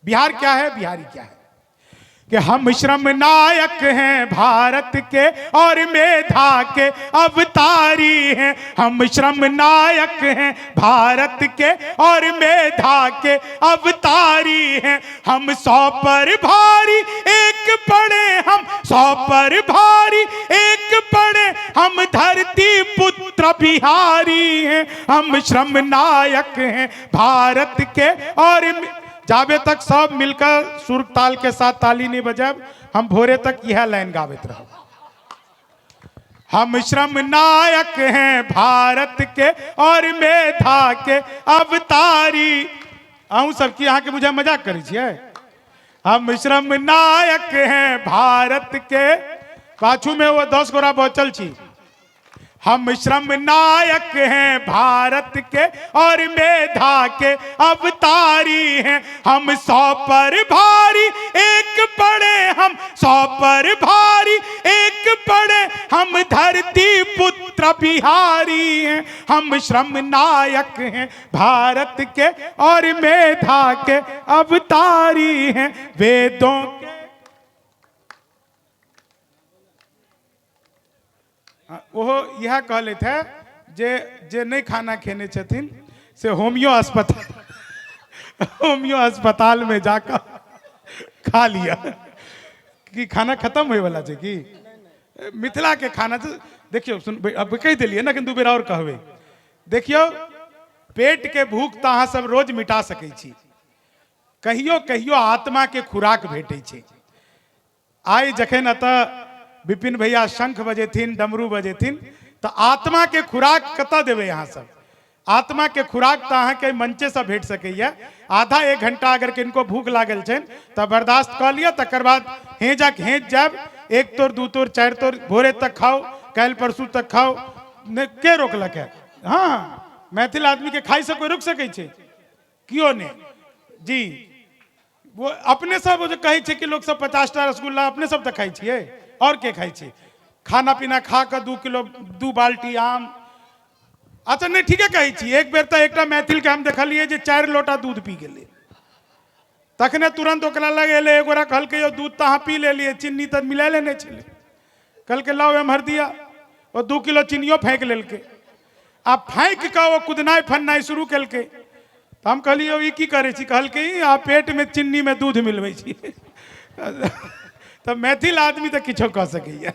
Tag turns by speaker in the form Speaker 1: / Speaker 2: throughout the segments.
Speaker 1: बिहार क्या है, बिहारी क्या है। कि हम श्रम नायक हैं भारत के और मेधा के अवतारी हैं। हम श्रम नायक हैं भारत के और मेधा के अवतारी हैं। हम 100 पर भारी एक पड़े, हम 100 पर भारी एक पड़े, हम धरती पुत्र बिहारी हैं। हम श्रम नायक हैं भारत के और जाबे तक सब मिलकर सुर ताल के साथ ताली नहीं बजाब, हम भोरे तक यह लाइन गाबैत रहब। हम श्रम नायक हैं भारत के और मेधा के अवतारी। अहूँ सब की अहाँके बुझा मजाक करै छियै। हम श्रम नायक हैं भारत के, पाछू में वो 10 गोरा बचल छी। हम श्रम नायक हैं भारत के और मेधा के अवतारी हैं। हम 100 पर भारी एक पड़े, हम 100 पर भारी एक पड़े, हम धरती पुत्र बिहारी हैं। हम श्रम नायक हैं भारत के और मेधा के अवतारी हैं। वेदों के ओहो इएह कहलथि है जे जे नहि खाना खेने छथिन से होमियो अस्पताल होमियो अस्पताल में जाकऽ खा लिअ। कि खाना खत्म होइवला छै की मिथिला के खाना? देखियौ, सुन, अब कहि देलियै ने, 2 बेर आओर कहबै। देखियौ, पेट के भूख तऽ अहाँ सब रोज मिटा सकै छी, कहियो कहियो आत्मा के खुराक भेटै छै। आइ जखन एतऽ विपिन भैया शंख बजेथिन, डमरू बजेथिन, तऽ आत्मा के खुराक कतऽ देबै अहाँ सब? आत्मा के खुराक तऽ अहाँके मंचे से भेट सकैया। आधा एक घंटा अगर किनको भूख लागल छनि तऽ बर्दाश्त कऽ लिअ, तकर बाद हेजक हेज जायब। 1 तोर 2 तोर 4 तोर भोरे तक खाउ, काल्हि परसू तक खाउ, नहि के रोकलक है? हाँ, मैथिल आदमी के खाइ से कोइ रोकि सकै छै? केओ नहि। जी, वो अपने सब जे कहै छै कि लोक सब 50टा रसगुल्ला अपने सब तऽ खाइ छियै, आओर के खाइ छै? खाना पीना खा कऽ 2 किलो 2 बाल्टी आम। अच्छा नहि, ठीके कहै छी। एक बेर तऽ एकटा मैथिलके हम देखलियै जे 4 लोटा दूध पी गेलै, तखने तुरंत ओकरा लग एलै एगोरा, कहलकै यौ दूध तऽ अहाँ पी लेलियै, चिन्नी तऽ मिलायले नहि छलै। कहलकै लाउ एम्हर दिअ। ओ 2 किलो चिन्नियो फेंक लेलकै आ फाँकि कऽ ओ कुदनाइ फन्नाइ शुरू केलकै। तऽ हम कहलियै यौ ई की करै छी? कहलकै ई अहाँ पेटमे चिन्नीमे दूध मिलबै छी। तऽ मैथिल आदमी तऽ किछो कऽ सकैया।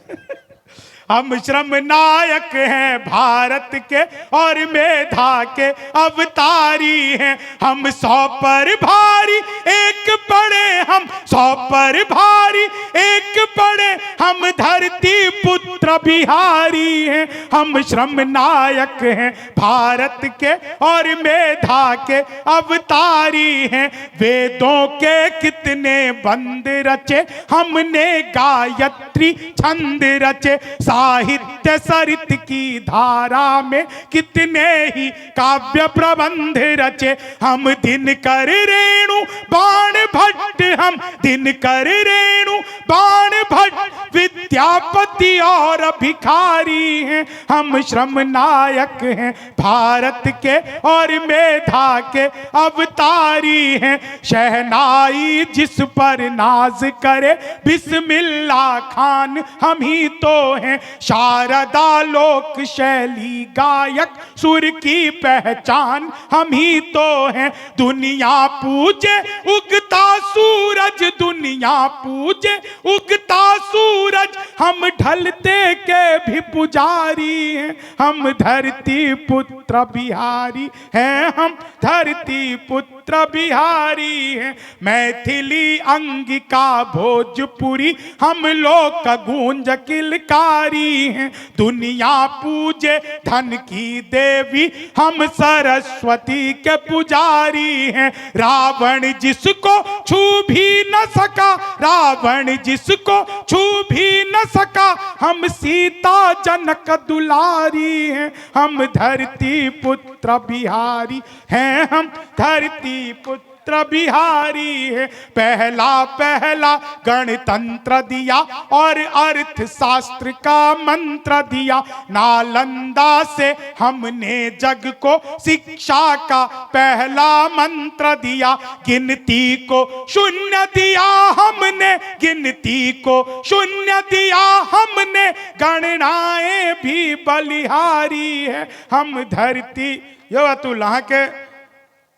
Speaker 1: हम श्रम नायक हैं भारत के और मेधा के अवतारी हैं। हम 100 पर भारी एक पड़े, हम 100 पर भारी एक पड़े, हम धरती पुत्र बिहारी हैं। हम श्रम नायक हैं भारत के और मेधा के अवतारी हैं। वेदों के कितने बंद रचे हमने, गायत्री छंद रचे, साहित्य सरित की धारा में कितने ही काव्य प्रबंध रचे। हम दिनकर रेणु बाण भट्ट, हम दिनकर रेणु बाण भट्ट, विद्यापति और भिखारी हैं। हम श्रम नायक हैं भारत के और मेधा के अवतारी हैं। शहनाई जिस पर नाज करे बिस्मिल्ला खान हम ही तो हैं। शारदा लोक शैली गायक सुर की पहचान हम ही तो हैं। दुनिया पूजे उगता सूरज, दुनिया पूजे उगता सूरज, हम ढलते के भी पुजारी हैं। हम धरती पुत्र बिहारी हैं, हम धरती पुत्र बिहारी हैं। मैथिली अंगिका भोजपुरी हम लोग गूंज किलकारी हैं। दुनिया पूजे धन की देवी हम सरस्वती के पुजारी हैं। रावण जिसको छू भी न सका, रावण जिसको छू भी न सका, हम सीता जनक दुलारी हैं। हम धरती पुत्र बिहारी हैं, हम धरती पुत्र। पुत्र बिहारी है। पहला पहला गणतंत्र दिया और अर्थशास्त्र का मंत्र दिया। नालंदा से हमने जग को शिक्षा का पहला मंत्र दिया। गिनती को शून्य दिया हमने, गिनती को शून्य दिया हमने, गणनाएं भी बलिहारी है। हम धरती। यौ अतुल, अहाँके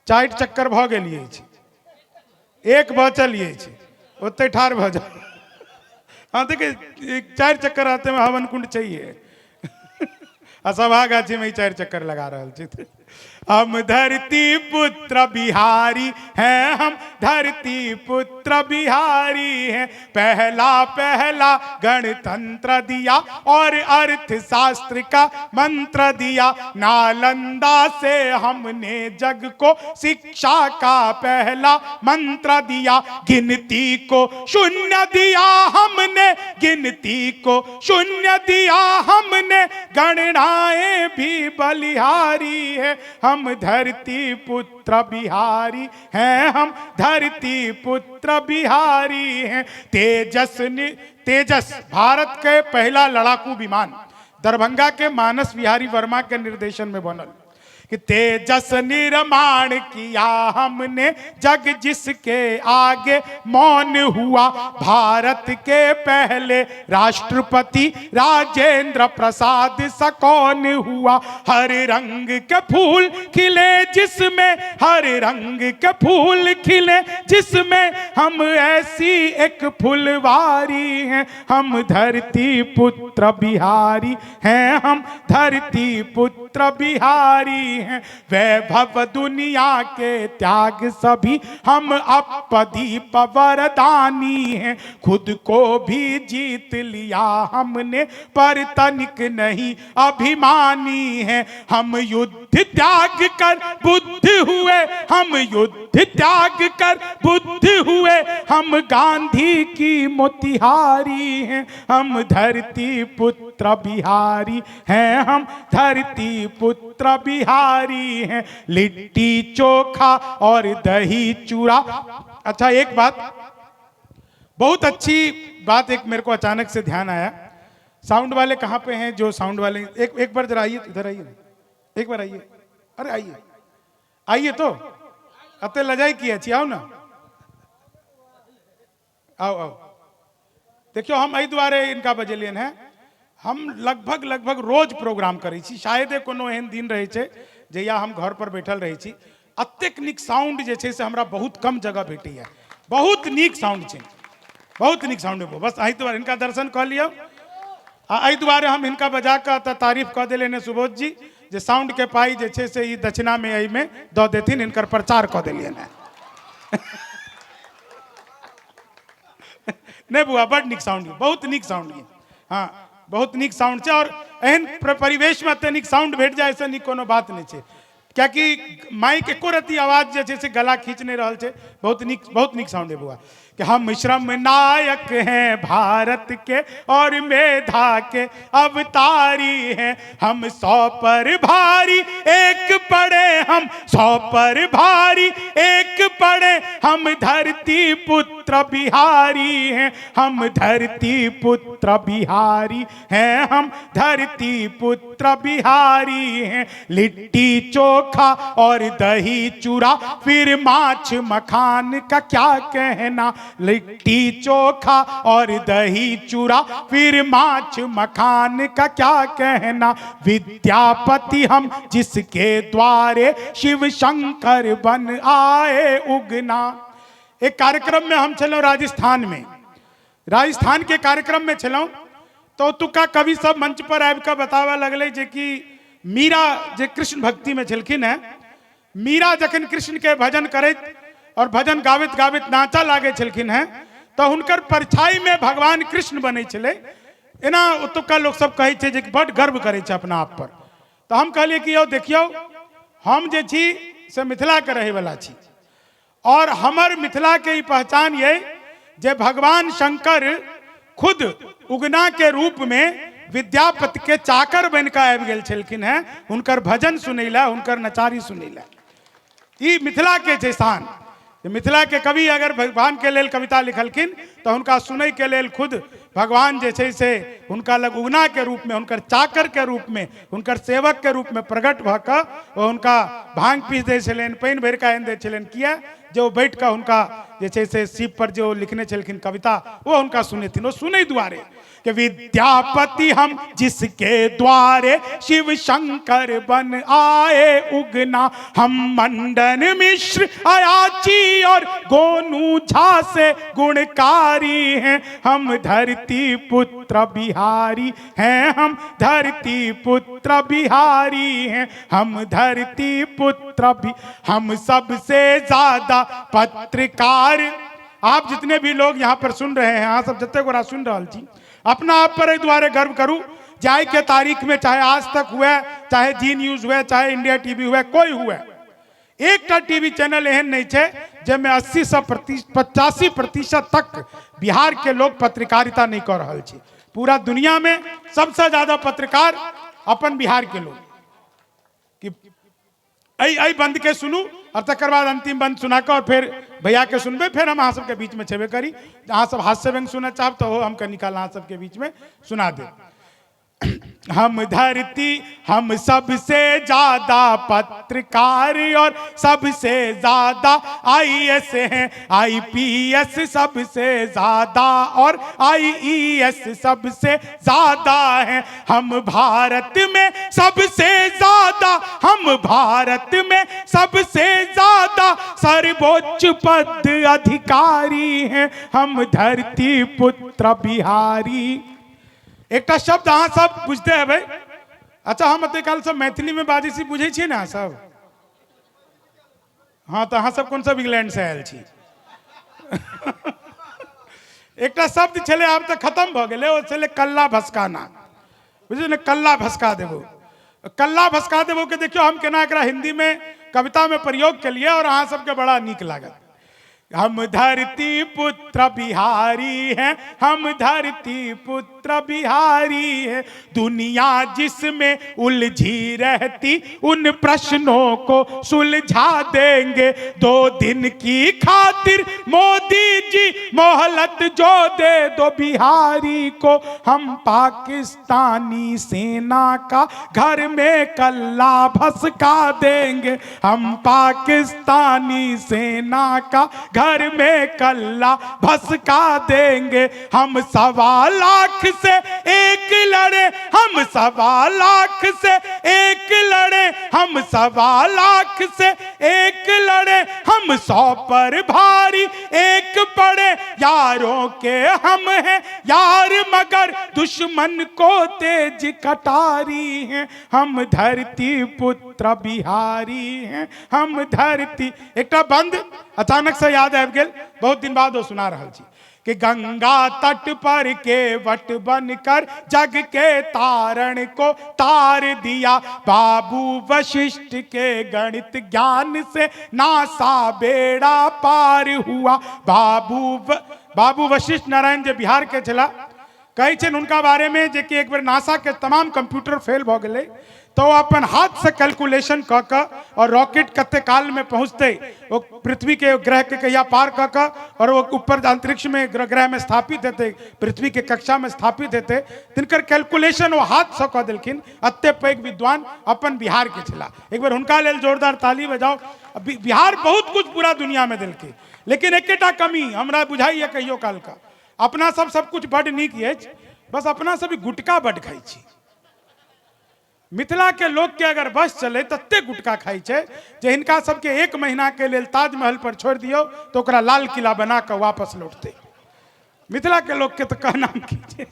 Speaker 1: चारि चक्कर भऽ गेल अछि, एक बचल अछि, ओतहि ठाढ़ भऽ जाउ। हाँ देखिए, चारि चक्कर आते में हवन कुंड चाहिए आ सभा गाछी में ही चारि चक्कर लगा रहल छी। हम धरती पुत्र बिहारी हैं, हम धरती पुत्र बिहारी हैं। पहला पहला गणतंत्र दिया और अर्थशास्त्र का मंत्र दिया। नालंदा से हमने जग को शिक्षा का पहला मंत्र दिया। गिनती को शून्य दिया हमने, गिनती को शून्य दिया हमने, गणनाएं भी बलिहारी है। हम धरती पुत्र बिहारी हैं, हम धरती पुत्र बिहारी हैं। तेजस तेजस भारत के पहला लड़ाकू विमान दरभंगा के मानस बिहारी वर्मा के निर्देशन में बनल कि तेजस निर्माण किया हमने, जग जिसके आगे मौन हुआ। भारत के पहले राष्ट्रपति राजेंद्र प्रसाद सकौन हुआ। हर रंग के फूल खिले जिसमें, हर रंग के फूल खिले जिसमें, हम ऐसी एक फुलवारी हैं। हम धरती पुत्र बिहारी हैं, हम धरती पुत्र बिहारी हैं। वैभव दुनिया के त्याग सभी, हम अपदीप वरदानी हैं। खुद को भी जीत लिया हमने, पर तनिक नहीं अभिमानी हैं। हम युद्ध त्याग कर बुद्ध हुए, हम युद्ध त्याग कर बुद्ध हुए, हम गांधी की मोतिहारी हैं। हम धरती पुत्र बिहारी हैं, हम धरती पुत्र बिहारी हैं। लिट्टी चोखा और दही चूड़ा। अच्छा, एक बात बहुत अच्छी बात एक मेरे को अचानक से ध्यान आया। साउंड वाले कहाँ पे हैं? जो साउंड वाले, एक एक बार जरा आइए, इधर आइए, एक बार आइए। अरे आइए, आइए। तो अते लजाई किया छी? आओ ना, आओ आओ। देखियो, हम एहि दुआरे इनका बजेलियन है, हम लगभग लगभग रोज प्रोग्राम करै छी। शायदे कोनो एहन दिन रहै छै जहिया हम घर पर बैठल रहै छी। एतेक नीक साउंड जे छै से हमरा बहुत कम जगह भेटैया। बहुत नीक साउंड छै, बहुत नीक साउंड। बस एहि दुआरे हिनका दर्शन कऽ लिअ आ एहि दुआरे हम हिनका बजा कऽ तऽ तारीफ कऽ देलियनि सुबोध जी जे साउंड के पाइ जे छै से ई दक्षिणामे एहिमे दऽ देथिन। हिनकर प्रचार कऽ देलियनि हेँ। नहि बुआ, बड नीक साउंड यऽ, बहुत नीक साउंड यऽ। हाँ, बहुत नीक साउंड छै और एहन परिवेशमे एते नीक साउंड भेट जाय से नीक कोनो बात नहि छै, कियाकि माइक एको रत्ती आवाज जे छै से गला खींच नहि रहल छै। बहुत नीक, बहुत नीक साउंड है बुआ। कि हम श्रम नायक हैं भारत के और मेधा के अवतारी हैं। हम 100 पर भारी एक पड़े, हम 100 पर भारी एक पड़े, हम धरती पुत्र बिहारी हैं। हम धरती पुत्र बिहारी हैं, हम धरती पुत्र बिहारी हैं। लिट्टी चोखा और दही चूड़ा, फिर माछ मखान का क्या कहना। लिट्टी चोखा और दही चूड़ा, फिर माछ मखान का क्या कहना। विद्यापति हम जिसके द्वारे, शिव शंकर बन आए उगना। एक कार्यक्रम में हम छलहुँ राजस्थान में। राजस्थान के कार्यक्रम में छलहुँ तो ओतुका कवि सब मंच पर आबि कऽ बताबऽ लगलै जे कि मीरा जे कृष्ण भक्ति में छलखिन हेँ, मीरा जखन कृष्ण के भजन करैत और भजन गाबैत गाबैत नाचऽ लागै छलखिन हेँ तऽ हुनकर परछाई में भगवान कृष्ण बनै छलै। एना ओतुका लोक सब कहै छै जे बड गर्व करै छै अपना आप पर। तऽ हम कहलियै कि यौ देखियौ, हम जे छी से मिथिलाके रहैवला छी और हमर मिथिला के ई पहचान ये जे भगवान शंकर खुद उगना के रूप में विद्यापति के चाकर बन कऽ आबि गेल छलखिन हेँ हुनकर भजन सुनैला, हुनकर नचारी सुनैला। ई मिथिला के छै शान। मिथिला के कवि अगर भगवान के लेल कविता लिखलखिन तऽ हुनका सुनै के लेल खुद भगवान जे छै से हुनका लग उगना के रूप में, हुनकर चाकर के रूप में, हुनकर सेवक के रूप में प्रकट भऽ कऽ ओ हुनका भांग पीस दै छलनि, पानि भरि कऽ आनि दै छलनि। किया जे ओ बैठ कऽ हुनका जे छै से शिव पर जे ओ लिखने छलखिन कविता ओ हुनका सुनेथिन। ओ सुनै दुआरे कि विद्यापति हम जिसके द्वारे शिव शंकर बन आए उगना, हम मंडन मिश्र अयाची और गोनू झा से गुणकारी हैं, हम धरती पुत्र बिहारी हैं, हम धरती पुत्र बिहारी हैं, हम धरती पुत्र भी, हम सबसे ज्यादा पत्रकार। आप जितने भी लोग यहाँ पर सुन रहे हैं, अहाँ सब जते गोरा सुन रहल छी, अपना आप पर एहि दुआरे गर्व करू जे आइ के तारीख में चाहे आज तक हुए, चाहे जी न्यूज हुए, चाहे इंडिया टीवी हुए, कोई हुए, एकटा टीवी चैनल एहन नहीं छै जाहिमे 80 से 85% तक बिहार के लोग पत्रकारिता नहीं कर रहल छै। पूरा दुनिया में सबसे ज्यादा पत्रकार अपन बिहार के लोग। कि एहि एहि बंद के सुनू और तकर बाद अंतिम बंद सुना कऽ और फेर भैया के सुनबै, फेर हम अहाँ सबके बीच में छेबे करी। अहाँ सब हास्य व्यंग सुनऽ चाहब तऽ ओहो हम कनी काल अहाँ सबके बीच में सुना देब। हम धरती, हम सबसे ज्यादा पत्रकार और सबसे ज्यादा आईएएस हैं, आईपीएस सबसे ज्यादा और आईईएस सबसे ज्यादा हैं, हम भारत में सबसे ज्यादा, हम भारत में सबसे ज्यादा सर्वोच्च पद अधिकारी हैं, हम धरती पुत्र बिहारी। एकटा शब्द अहाँ सब बुझते हेबै। अच्छा, हम एते काल सब मैथिली में बाजै छी, बुझै छियै ने अहाँ सब? हाँ, तऽ अहाँ सब कोन सब इंग्लैंड से आयल छी? एकटा शब्द छलै, आब तऽ खत्म भऽ गेलै, ओ छलै कल्ला भसकाना। बुझलियै ने? कल्ला भसका देबो, कल्ला भसका देबो के देखियौ हम केना एकरा हिंदी में कविता में प्रयोग केलियै और अहाँ सबके बड़ा नीक लागत। हम धरती पुत्र बिहारी हैं, हम धरती पुत्र बिहारी हैं, दुनिया जिसमें उलझी रहती उन प्रश्नों को सुलझा देंगे, 2 दिन की खातिर मोदी जी मोहलत जो दे दो बिहारी को, हम पाकिस्तानी सेना का घर में कल्ला भसका देंगे, हम पाकिस्तानी सेना का घर में कल्ला भसका देंगे, हम 1.25 लाख से एक लड़े, हम 1.25 लाख से एक लड़े, हम 1.25 लाख से एक लड़े, हम 100 पर भारी एक पड़े, यारों के हम हैं यार मगर दुश्मन को तेज कटारी हैं, हम धरती पुत्र बिहारी हैं, हम धरती। एकटा बंद अचानक से याद आबि गेल, बहुत दिन बाद ओ सुना रहल छी कि गंगा तट पर के what बनकर जग के तारण को तार दिया, बाबू वशिष्ठ के गणित ज्ञान से नासा बेड़ा पार हुआ। बाबू वशिष्ठ नारायण जे बिहार के छला, कहै छनि हुनका बारे में जे कि एक बेर नासा के तमाम कंप्यूटर फेल भऽ गेलै तऽ ओ अपन हाथ से कैलकुलेशन कऽ कऽ और रॉकेट कते काल में पहुँचतै, ओ पृथ्वी के ग्रह के कहिया पार कऽ कऽ और ओ ऊपर अंतरिक्ष में ग्रह में स्थापित हेतै, पृथ्वी के कक्षा में स्थापित हेतै, तिनकर कैलकुलेशन ओ हाथ से कऽ देलखिन। एते पैघ विद्वान अपन बिहार के छला। एक बेर हुनका लेल जोरदार ताली बजाउ। बिहार बहुत कुछ पूरा दुनिया में देलकै, लेकिन एकेटा कमी हमरा बुझाइए कहियो काल का, अपना सब सब कुछ बड नीक अछि, बस अपना सब गुटका बड खाइ छी। मिथिला के लोग के अगर बस चले तते गुटका खाइ छै जे हिनका सबके 1 महीना के लेल ताजमहल पर छोड़ि दियौ तऽ ओकरा लाल किला बना कऽ वापस लौटतै। मिथिला के लोग के तऽ कहना की छै,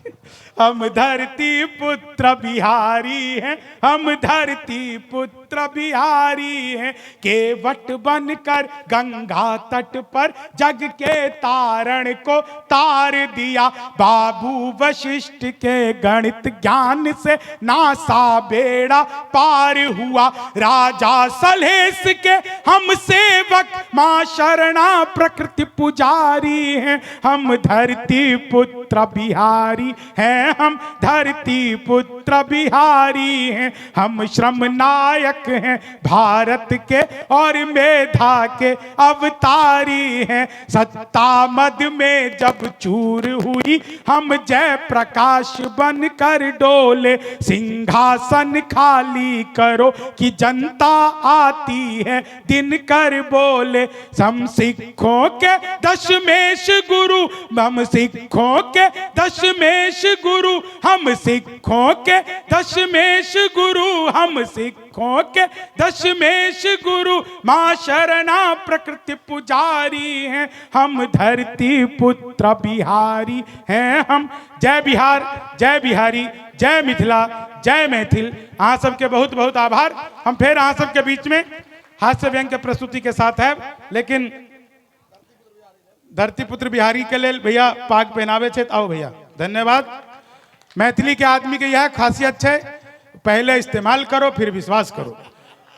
Speaker 1: हम धरती पुत्र बिहारी हैं, हम धरती पुत्र बिहारी हैं, केवट बनकर गंगा तट पर जग के तारण को तार दिया, बाबू वशिष्ठ के गणित ज्ञान से नासा बेड़ा पार हुआ, राजा सलहेस के हम सेवक माँ शरणा प्रकृति पुजारी हैं, हम धरती धरती पुत्र बिहारी हैं, हम धरती पुत्र बिहारी हैं। हम श्रम नायक हैं भारत के और मेधा के अवतारी हैं। सत्ता मद में जब चूर हुई, हम जय प्रकाश बन कर डोले। सिंहासन खाली करो कि जनता आती है दिन कर बोले। हम सिखों के दशमेश गुरु, हम सिखों के दशमेश गुरु, हम सिखों के दशमेश गुरु, हम सिखों के दशमेश गुरु। माँ शरणा प्रकृति पुजारी हैं, हम धरती पुत्र बिहारी हैं हम। जय बिहार, जय बिहारी, जय मिथिला, जय मैथिल। अहाँ सबके बहुत बहुत आभार। हम फेर अहाँ सबके बीच में हास्य व्यंग के प्रस्तुति के साथ है, लेकिन धरती पुत्र बिहारी के लेल भैया पाग पहनावे छथि। आओ भैया, धन्यवाद। मैथिली के आदमी के यह खासियत छै, पहले इस्तेमाल करो, फिर विश्वास करो।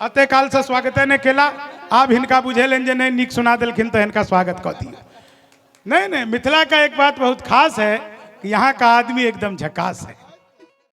Speaker 1: अते काल से स्वागत नहीं केला, आब हिनका बुझेलनि जे नहीं नीक सुना देलखिन तो हिनका स्वागत कऽ दियौ। नहीं नहीं, मिथिला का एक बात बहुत खास है कि यहाँ का आदमी एकदम झकास है।